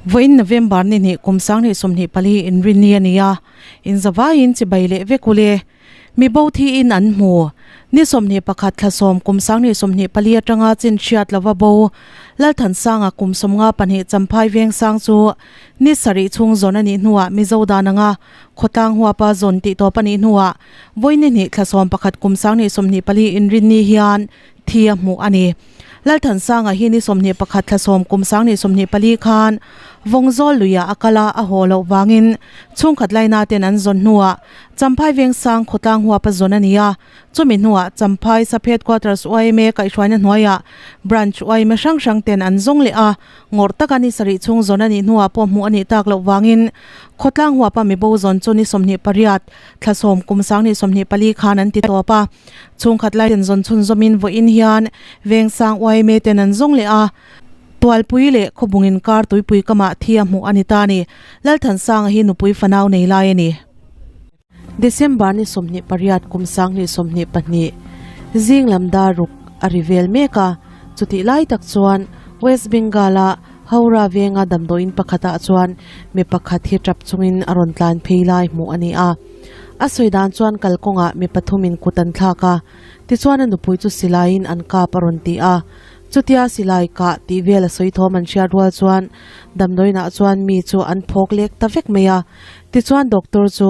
Vawiin November ni hnih kum 2024 inrinni a ni a, inzavaiin chibai leh vek ule. Mi bo thiin an hmu. Ni 21 thla sawm kum 2024 atanga chin hriat lova bo Lalthansanga kum 52 Champhai Vengsang chu ni sarih chhung zawn a nih hnuah Mizo dan anga khawtlang huapa zawn tih tawp a nih hnuah vawi ni hnih thla 11 kum 2024 inrinni hian thi a hmuh a ni. Lalthansanga hi ni 21 thla sawm kum 2024 khan Vawngzawl luiah a kal a, a haw loh vangin chhungkhat laina ten an zawn hnuah Champhai Vengsang khawtlang huapa zawn a ni a. Chumi hnuah Champhai Sub Headquarters yma kaihhruaina hnuaiah Branch yma hrang hrang ten an zawng leh a, ngawrh taka ni sarih chhung zawn a nih hnuah pawh hmuh a nih tak loh vangin khawtlang huapa mibo zawn chu ni 28 thla sawm kum 2024 khan an ti tawp a. Chhungkhat lai ten zawn chhunzawmin vawiin hian Vengsang yma ten an zawng leh a, Tualpui leh Khawbungin kar tuipui kamah thi a hmuh a ni ta a ni. Lalthansanga hi nupui fanau nei lai a ni. December ni 28 kum 2022 zing lam dar ruk a ri vel mek a, chutih lai tak chuan West Bengal-a Howrah venga damdawiin pakhatah chuan mi pakhat hi tap chungin a rawn tlan phei lai hmuh a ni a. A sawi dan chuan kalkawngah mi pathumin kut an thlak a, tichuan a nupui chu silaiin an kap a rawn ti a. Chutia silai kah tih vel a sawi thawm an hriat rual chuan damdawiinah chuan mi chu an phawk lek ta vek mai a. Tichuan doctor chu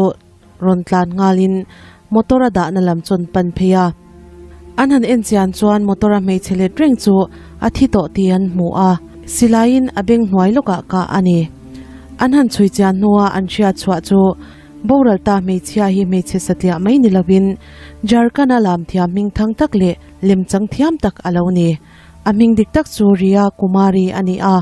rawn tlan nghalin motor a dahna lam chu an pan phei a. An han en chian chuan motor a hmeichhe let reng chu a thi tawh tih an hmu a, silaiin a beng hnuai lawkah kah a ni. An han chhui chian hnua an hriat chhuah chu boral ta hmeichhia hi hmeichhe satliah mai ni lovin Jharkhand-a lam thiam hming thang tak leh lemchang thiam tak a lo ni. A hming dik tak chu Riya Kumari a ni a,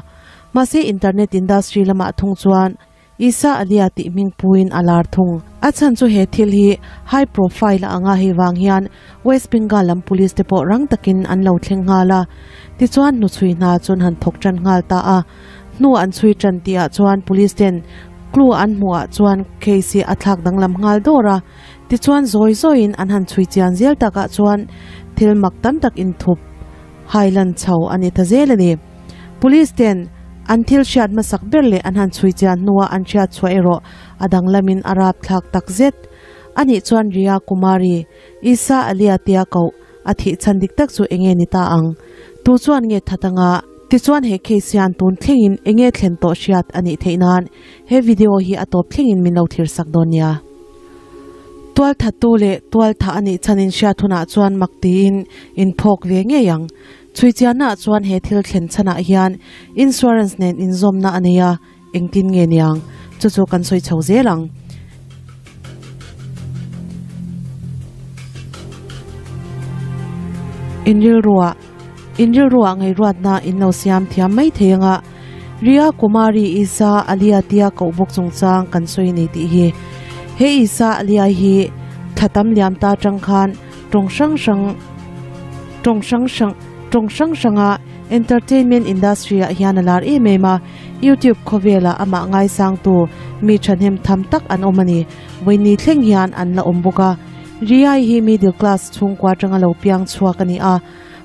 mahse internet industry lamah thung chuan Isa Alia tih hming puiin a lar thung. A chhan chu he thil hi high profile a anga hei vang hian West Bengal lam police te pawh rang takin an lo thleng nghal a. Tichuan hnuchhui hna chuan han thawk tan nghal ta a. Hnu an chhui tan tihah chuan police ten clue an hmuhah chuan case hi a thlak danglam nghal dawr a. Tichuan zawi zawiin an han chhui chian zel takah chuan thil mak tam tak inthup hailan chho a ni ta zel a ni. Police ten an thil hriat hmasak ber leh an han chhui chian hnua an hriat chhuah erawh a danglamin a rapthlak tak zet. A nih chuan Riya Kumari, Isa Alia tia koh a thih chhan dik tak chu enge ni ta ang? Tu chuan nge that anga? Tichuan he case hian tun thlengin enge thlen tawh hriat a nih theih nan he video hi a tawp thlengin min lo thlir sak dawn nia. Tual thattu leh tual thah a nih chhan in hriat hunah chuan mak tiin in phawk ve ngei ang. Chhuichiannaah chuan he thil thlen chhanah hian insurance nen inzawmna a nei a, engtin nge niang? Chu chu kan sawi chho zel ang. Inrilruah Inrilruah ngaihruatna in lo siam thiam mai thei anga Riya Kumari Isa Alia tia koh bawk chungchang kan sawi a ni tih hi. He Isa Alia hi thla tam liam ta atang khan tawng hrang hrang tawng hrang hrang tawng hrang hranga entertainment industry ah hian a lar em em a, YouTube khawvelah amah ngaisangtu mi thahnem tham tak an awm a ni. Vawiini thleng hian an la awm bawk a. Riai hi middle class chhungkua atanga lo piang chhuak a ni a,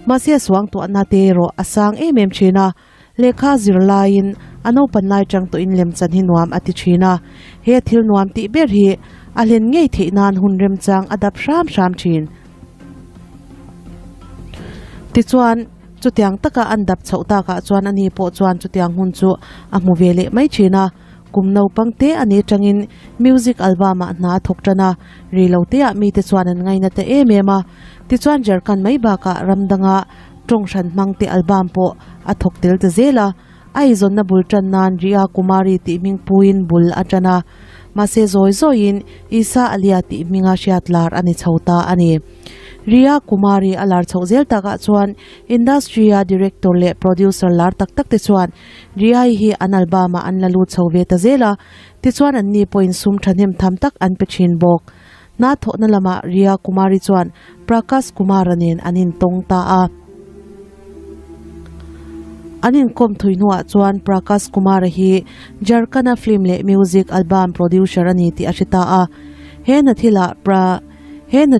mahse suangtuahna te erawh a sang em em thin a. Lehkha zir laiin a naupan lai tang tawhin lemchan hi nuam a ti thin a, he thil nuam tih ber hi a hlen ngei theih nan hun remchang a dap hram hram thin. Tichuan, chutiang taka an dap chhoh takah chuan ani pawh chuan chutiang hun chu a hmu ve leh mai thin a. Kum naupang te a ni atangin music album ah hna a thawk tan a, ri lo te ah mite chuan an ngaina ta em em a. Tichuan Jharkhand mai bakah ram danga tawng hran hmang te album pawh a thawk tel ta zel a. A eizawnna bul tan nan Riya Kumari tih hming puiin bul a tan a. Mahse zawi zawiin Isa Alia tih hminga hriat lar a ni chho ta a ni. Riya Kumari a lar chhoh zel takah chuan industry a director leh producer lar tak tak te chuan Riya hi an album ah an la lut chho ve ta zel a, tichuan an ni pawhin sum thahnem tham tak an pe thin bawk. Hna thawhna lamah Riya Kumari chuan Prakash Kumara nen an intawng ta a. An inkawm thui hnuah chuan Prakash Kumara hi Jharkhand-a film leh music album producer a ni tih a hre ta a. He hna thilah Pra he hna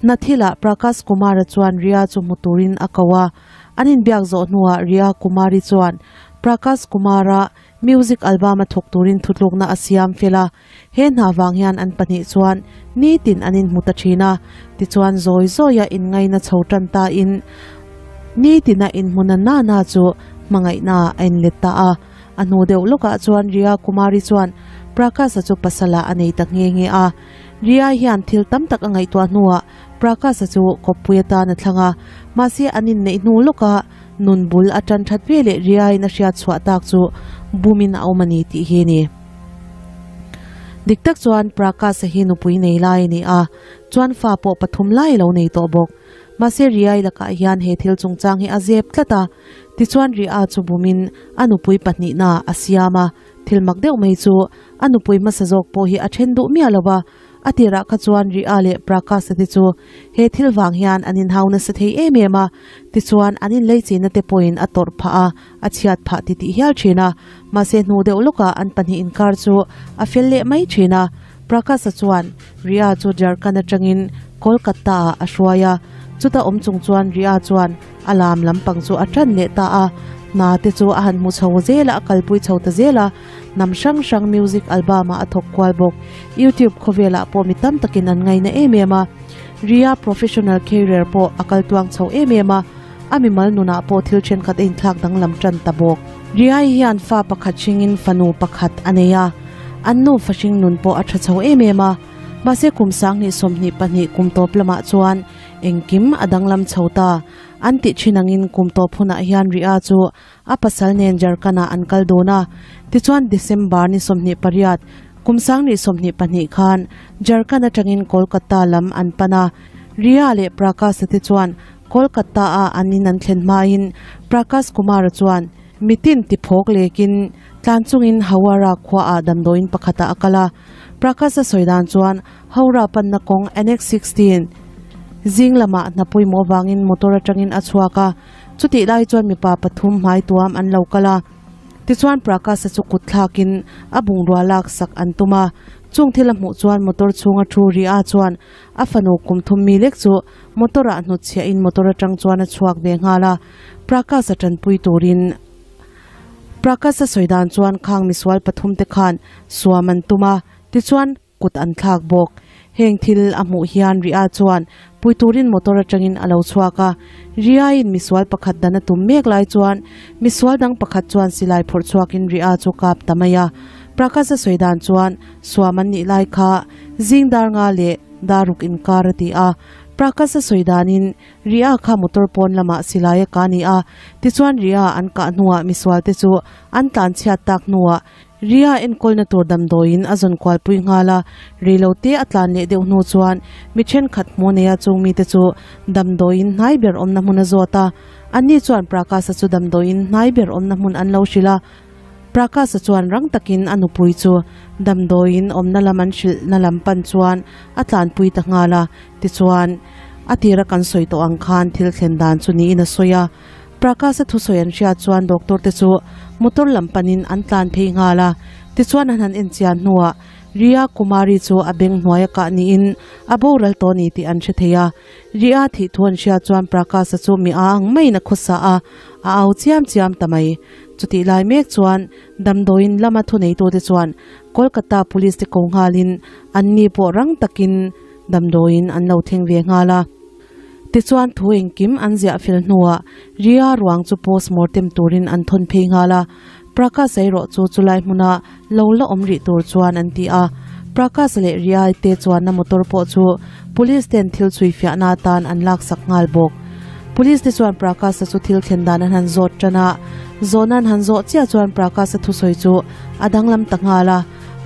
hna thilah Prakash Kumara chuan Riya chu hmu turin a ko a. An inbiak zawh hnuah Riya Kumari chuan Prakash Kumara. Music album a thawk turin thutlukna a siam fel a, he hna vang hian an pahnih chuan nitin an inhmu ta thin a, tichuan zawi zawia inngaina chho tan ta in nitina inhmuna na na chu hmangaihna a inlet ta a. A hnu deuh lawkah chuan Riya Kumari chuan Prakash-a chu pasala a nei ta nghe nghe a. Riya hian thil tam tak a ngaihtuah hnuah Prakash-a chu kawppui atan a thlang a, mahse an inneih hnu lawkah nun bul a tan that ve leh Riya-in a hriat chhuah tak chu bumin a awm a ni tih hi a ni. Dik tak chuan Prakash-a hi nupui nei lai a ni a, chuan fa pawh pathum lai a lo nei tawh bawk. Mahse Riya-i lakah hian he thil chungchang hi a zep tlat a, Tichuan Ria chu bumin a nupui pahnihna a siam a, thil mak deuh mai chu a nupui hmasa zawk pawh hi a then duh miah lo va, a tirah kha chuan Ria leh Prakash-a te chu he thil vang hian an inhau nasa thei em em a, tichuan an inleichina te pawhin a tawrh phah a, a chhiat phah ti tih hial thin a, mahse hnu deuh lawkah an pahnih inkar chu a fel leh mai thin a, Prakash-a chuan Ria chu Jharkhand atangin Kolkata-ah a hruai a, chuta awm chung chuan Ria chuan A lam lampang chu a tan leh ta a, hna te chu a han hmu chho zel a, a kalpui chho ta zel a, hnam hrang hrang music album ah a thawk kual bawk. YouTube khawvelah pawh mi tam takin an ngaina em em a, Ria professional career pawh a kal tuang chho em em a, a mimal nunah pawh thil thenkhat a inthlak danglam tan ta bawk. Ria hian fa pakhat hringin fanu pakhat a nei a, an nu fahring nun pawh a tha chho em em a, mahse kum 2022 kum tawp lamah chuan Engkim a danglam chho ta. An tih thin angin kum tawp hunah hian Ria chu a pasal nen Jharkhand-ah an kal dawn a. Tichuan December ni 28, kum 2022 khan Jharkhand atangin Kolkata lam an pan a. Ria leh Prakash-a te chuan Kolkata-a an in an thlen hmain Prakash Kumar-a chuan mitin tiphawk lekin tlan chungin Howrah khuaah damdawiin pakhatah a kal a. Prakash-a sawi dan chuan Howrah panna kawng Annex 16 zing lamah hna pawimawh avangin motor atangin a chhuak a, chutih lai chuan mipa pathum hmai tuam an lo kal a. Tichuan Prakash-a chu kut thlakin a bungrua lak sak an tum a, chung thil a hmuh chuan motor chhunga thu Ria chuan a fanu kum thum mi lek chu motor-ah hnutchhiahin motor atang chuan a chhuak ve nghal a, Prakash-a tanpui turin Prakash-a sawi dan chuan khang misual pathum te khan suam an tum a, tichuan kut an thlak bawk. Heng thil a hmuh hian Ria chuan pui turin motor atangin a lo chhuak a. Ria-in misual pakhat dan a tum mek lai chuan misual dang pakhat chuan silai phawrh chhuakin Ria chu kap ta mai a. Prakash-a sawi dan chuan suam an nih lai kha zing dar nga leh dar ruk inkar a ti a. Prakash-a sawi danin Ria kha motor pawn lamah silai a kah a ni a. Tichuan Ria an kah hnuah misual te chu an tlanchhiat tak hnuah Ria enkawlna tur damdawiin a zawn kualpui nghal a, reilote a tlan leh deuh hnu chuan mi thenkhat hmuh neia chung mite chu damdawiin hnai ber awmna hmun a zawt a. Anni chuan Prakash-a chu damdawiin hnai ber awmna hmun an lo hrilh a. Prakash-a chuan rang takin a nupui chu damdawiin awmna lam an hrilhna lam pan chuan a tlanpui ta nghal a. Tichuan, a tira kan sawi tawh ang khan thil thlen dan chu niin a sawi a. Prakash-a thusawi an hriat chuan doctor te chu motor lam panin an tlan phei nghal a, tichuan an han en chian hnuah Riya Kumari chu a beng hnuaia kah niin a boral tawh a ni tih an hre thei a. Riya thih thu an hriat chuan Prakash-a chu mi a ang maiin a khawsa a, a au chiam chiam ta mai. Chutih lai mek chuan damdawiin lama thuneitute chuan Kolkata Police te ko nghalin anni pawh rang takin damdawiin an lo thleng ve nghal a. Tichuan thu engkim an ziah fel hnuah Ria ruang chu post mortem turin an thawn phei nghal a, Prakash erawh chu chulai hmuna lo la awm rih tur chuan an ti a. Prakash leh Ria te chuanna motor pawh chu police ten thil chhui fiahna atan an laksak nghal bawk. Police te chuan Prakash-a chu thil thlen dan an han zawt tan a, zawhna an han zawh chiah chuan Prakash-a thusawi chu a danglam ta nghal a,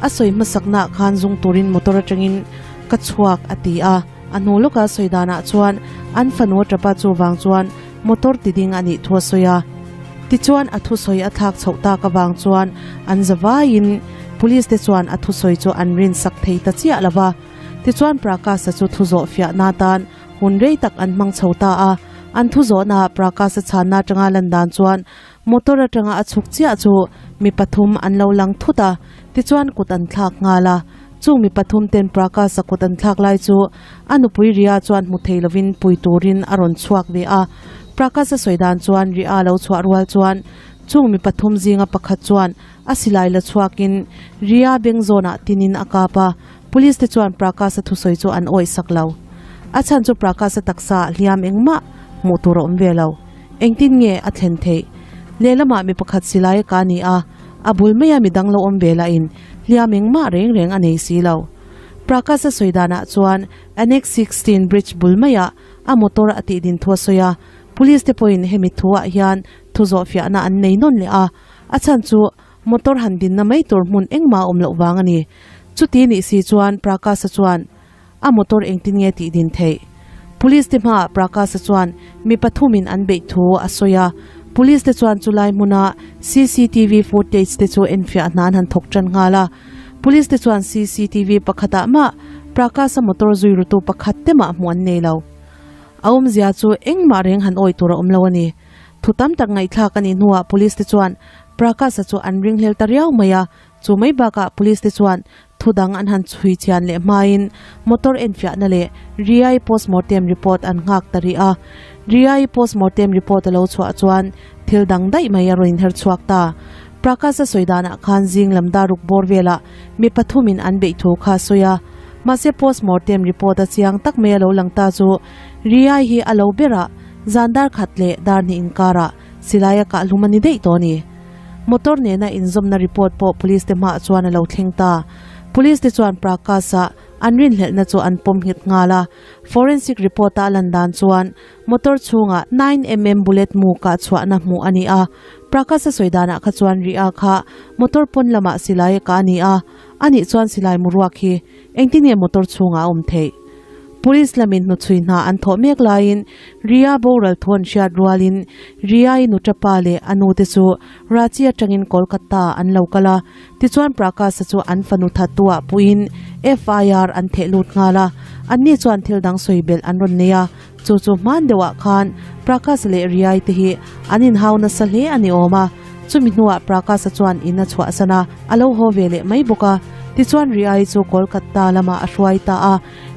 a sawi hmasaknaah khan zung turin motor atangin ka chhuak a ti a. A hnu lawka sawi danah chuan an fanu a tapa chuvang chuan motor ti ding a nih thu a sawi a. Tichuan a thusawi a thlak chhoh tak avang chuan an za vaiin police te chuan a thusawi chu an rinsak thei ta chiah lo va. Tichuan Prakash-a chu thu zawh fiahna atan hun rei tak an hmang chho ta a. An thu zawhnaah Prakash-a chhanna atanga lan dan chuan motor atanga a chhuk chiah chu mi pathum an lo lang thut a, tichuan kut an thlak nghal a. Chung mi pathum ten Prakash-a kut an thlak lai chu a nupui Ria chuan hmu thei lovin pui turin a rawn chhuak ve a. Prakash-a sawi dan chuan Ria lo chhuah rual chuan Chung mi pathum zinga pakhat chuan a silai la chhuakin Riya beng zawnah tinin a kap a, Police te chuan Prakash-a thusawi chu an awih sak lo. A chhan chu Prakash-a taksa ah hliam engmah hmuh tur a awm ve lo. Engtin nge a thlen theih? Lehlamah mi pakhat silai a ka ni a, a bul maia mi dang lo awm ve lahin hliam engmah reng reng a nei si lo. Prakash-a sawi danah chuan Annex 16 Bridge bul maiah a motor a tihdin thu a sawi a, Police te pawhin hemi thuah hian thu zawhfiahna an nei nawn leh a, a chhan chu motor han dinna mai tur hmun engmah a awm loh vang a ni. Chuti nih si chuan Prakash-a chuan a motor engtin nge tih din theih? Police te hmaah Prakash-a chuan mi pathumin an beih thu a sawi a, Police te chuan chulai hmuna cctv footage te chu enfiah hna an han thawk tan nghal a. Police te chuan cctv pakhatah mah Prakash-a motor zui rutu pakhat te mah hmuh an nei lo. A awmzia chu engmah reng han awih tur a awm lo a ni. Thu tam tak ngaihthlak a nih hnuah Police te chuan Prakash-a chu an ringhlel ta riau mai a, chu mai bakah Police te chuan thu dang an han chhui chian leh hmain motor enfiahna leh Riai postmortem report an nghak ta rih a. Riai postmortem report a lo chhuah chuan thil dang daih mai a rawn inher chhuak ta. Prakash-a sawi danah khan zing lam daruk bawr velah mi pathumin an beih thu kha a sawi a, mahse postmortem report a chiang tak mai a lo lang ta chu Riai hi a lo berah zan dar khat leh dar hnih inkarah silai a kahhlum a ni daih tawh a ni. Motor nena inzawmna report pawh police te hmaah chuan a lo thleng ta. Police te chuan Prakash-a an rinhlelhna chu an pawm nghet nghal a, forensic report-a a lan dan chuan motor chhungah 9mm bullet mu kah chhuahna hmuh a ni a. Prakash-a sawi danah kha chuan Riya kha motor pawn lamah silai a kah a ni a, anih chuan silai mu ruak hi Engtin nge motor chhungah a awm theih? Police lamin hnuchhui hna an thawh mek laiin Riya boral thu an hriat rualin Riya-i nuṭapa leh a nute chu Ranchi atangin Kolkata ah an lo kal a, tichuan Prakash-a chu an fanu thattu-ah puiin FIR an theh lut nghal a, anni chuan thil dang sawi belh an rawn nei a, chu chu hman deuhah khan Prakash-a leh Riya-i te hi an inhau nasa hle a ni awm a. Chumi hnuah Prakash-a chuan in a chhuahsan a, a lo haw ve leh mai bawk a. Tichuan Riai chu Kolkatta lamah a hruai ta a,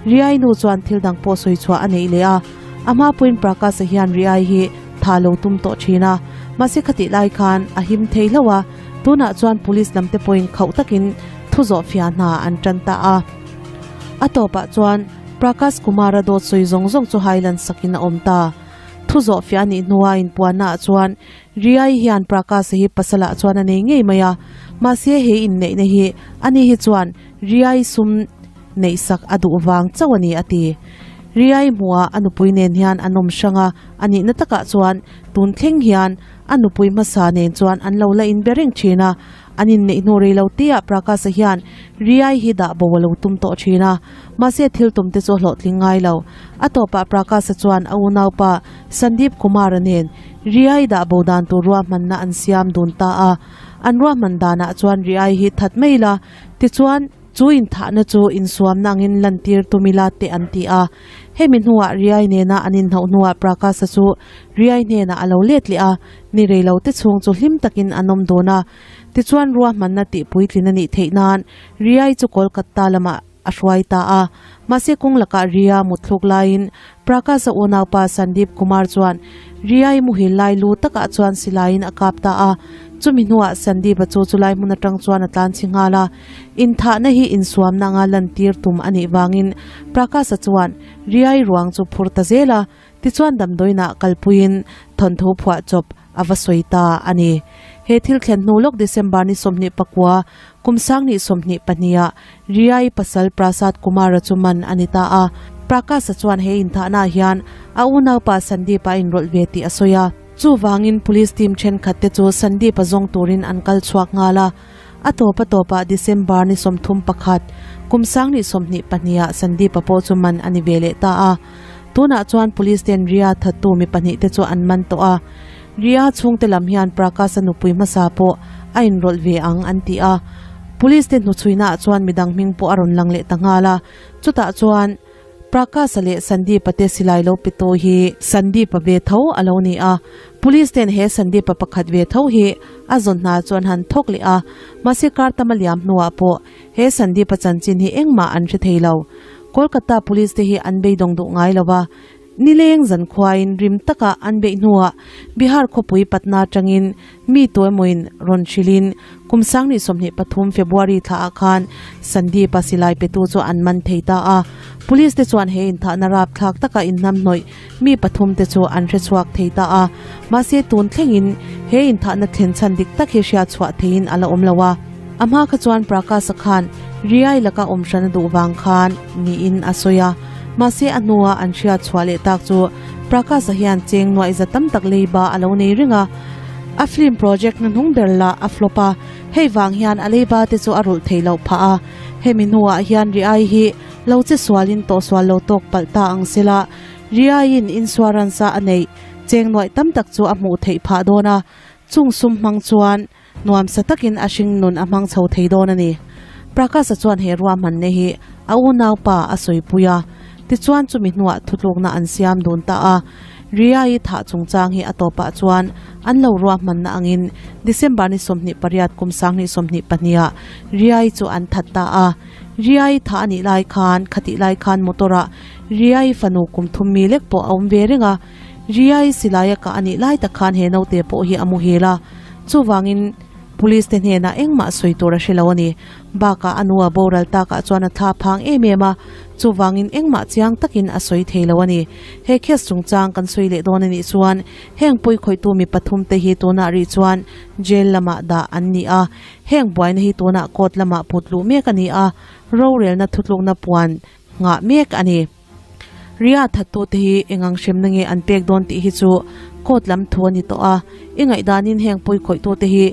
Riai nu chuan thil dang pawh sawi chhuah a neih leh a. A hma pawhin Prakash-a hian Riai hi tha lo tum tawh thin a, mahse khatih lai khan a him thei hlauh a, tunah chuan police lam te pawhin khauh takin thu zawh fia hna an tan ta a. A tawpah chuan Prakash Kumar-a dawt sawi zawng zawng chu hailan sakin a awm ta. Thu zawh fia a nih hnua inpuannaah chuan Riai hian Prakash-a hi pasalah chuan a nei ngei mai a, mahse he inneihna hi ani hi chuan Riai sum neihsak a duh vang chauh a ni a ti. Riai hmuhah a nupui nen hian an awm hrang a, a nihna takah chuan tun thleng hian a nupui hmasa nen chuan an lo la inbe reng thin a, an inneih hnu rei lo teah Prakash-a hian Riai hi dah bo a lo tum tawh thin a, mahse thil tum te chu a hlawhtling ngai lo. A tawpah Prakash-a chuan a unaupa Sandeep Kumar-a nen Riai dah bo dan tur ruahmanna an siam dun ta a, an ruahman danah chuan Riai hi that mai ila, tichuan chu inthahna chu insuamna angin lantir tum ila te an ti a. Hemi hnuah Riai nena an inhauh hnuah Prakash-a chu Riai hnenah a lo let leh a, ni rei lo te chhung chu hlim takin an awm dun a. Tichuan ruahmanna tih puitlin a nih theih nan Riai chu Kolkatta lamah a hruai ta a. Mahse kawng lakah Riya mutthluk laiin Prakash-a unaupa Sandeep Kumar chuan Riya-i muhil lai lu takah chuan silaiin a kap ta a. Chumi hnuah Sandeep-a chu chulai hmun atang chuan a tlan chhi nghal a. Inthahna hi insuamna anga lantir tum a nih vangin Prakash-a chuan Riya-i ruang chu phur ta zel a. Tichuan damdawiinah kalpuiin thawnthu phuah chawp a va sawi ta a ni. He thil thlen hnu lawk December ni 24, kum 2022 ah Riai pasal Prasad Kumar-a chu man a ni ta a. Prakash-a chuan he inthahnaah hian a unaupa Sandeep-a a inrawlh ve tih a sawi a. Chuvangin police team thenkhat te chu Sandeep-a zawng turin an kal chhuak nghal a. A tawp a tawpah December ni 31, kum 2022 ah Sandeep-a pawh chu man a ni ve leh ta a. Tunah chuan police ten Riya thattu mi pahnihte chu an man tawh a, Riya chhungte lam hian Prakash-a nupui hmasa pawh a inrawlh ve ang an ti a. Police te hnuchhuinaah chuan midang hming pawh a rawn lang leh ta nghal a, chutah chuan Prakash-a leh Sandeep-a te silai lo pe tu hi Sandeep-a ve tho a lo ni a. Police ten he Sandeep-a pakhat ve tho hi a zawn hna chu an han thawk leh a, mahse kar tam a liam hnuah pawh he Sandeep-a chanchin hi engmah an hre thei lo. Kolkata Police te hi an beidawng duh ngai lo va. Nileng zankhuain rim taka an beih hnuah Bihar khawpui Patna atangin mi tuemawin rawn hrilhin kum 2023 February thlaah khan Sandeep-a silai petu chu an man thei ta a. Police te chuan he inthahna rapthlak taka inhnamhnawih mi pathum te chu an hrechhuak thei ta a. Mahse tun thlengin he inthahna thlen chhan dik tak hi hriatchhuah theiin a la awm lo a. A hma kha chuan Prakash-a khan Riai laka awm hran a duh vang khan niin a sawi a. Mahse a hnua an hriat chhuah leh tak chu Prakash-a hian cheng nuaih za tam tak leiba a lo nei reng a. A film project hnuhnung ber lah a flop a, hei vang hian a leiba te chu a rulh thei loh phah a. Hemi hnuah hian Riai hi lo che sualin tawhsual lo tawk palh ta ang sela, Riaiin insurance a a neih cheng nuaih tam tak chu a hmuh theih phah dawn a, chung sum hmang chuan Nuamsa takin a hring nun a hmang chho thei dawn a ni. Prakash-a chuan he ruahmanna hi a unaupa a sawipui a, tichuan chumi hnuah thutlukna an siam dun ta a. Ria-i thah chungchang hi a tawpah chuan an lo ruahmanna angin December ni 28 kum 2022 ah Ria-i chu an that ta a. Ria-i thah a nih lai khan khatih lai khan motor-ah Ria-i fanu kum thum mi lek pawh a awm ve reng a. Ria-i silaia kah a nih lai tak khan he naute pawh hi a muhil a. Chuvangin, Police te hnenah engmah sawi tur a hre lo a ni. Bakah a nu a boral takah chuan a thla phang em em a, chuvangin engmah chiang takin a sawi thei lo a ni. He case chungchang kan sawi leh dawn a nih chuan heng pawikhawihtu mi pathum te hi tunah rih chuan jail lamah dah an ni a, heng buaina hi tunah court lamah put luh mek a ni a, rorelna thutlukna puan nghah mek a ni. Ria thattute hi engang hremna nge an pek dawn tih hi chu court lam thu a ni tawh a, i ngaihdanin heng pawikhawih-tute hi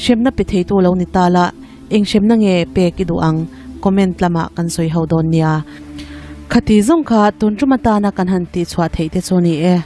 hremna pe theitu lo ni ta la, eng hremna nge pek i duh ang? Comment lamah kan sawi ho dawn nia. Khati zawng kha tun tum atana kan han tihchhuah theih te chu ni e.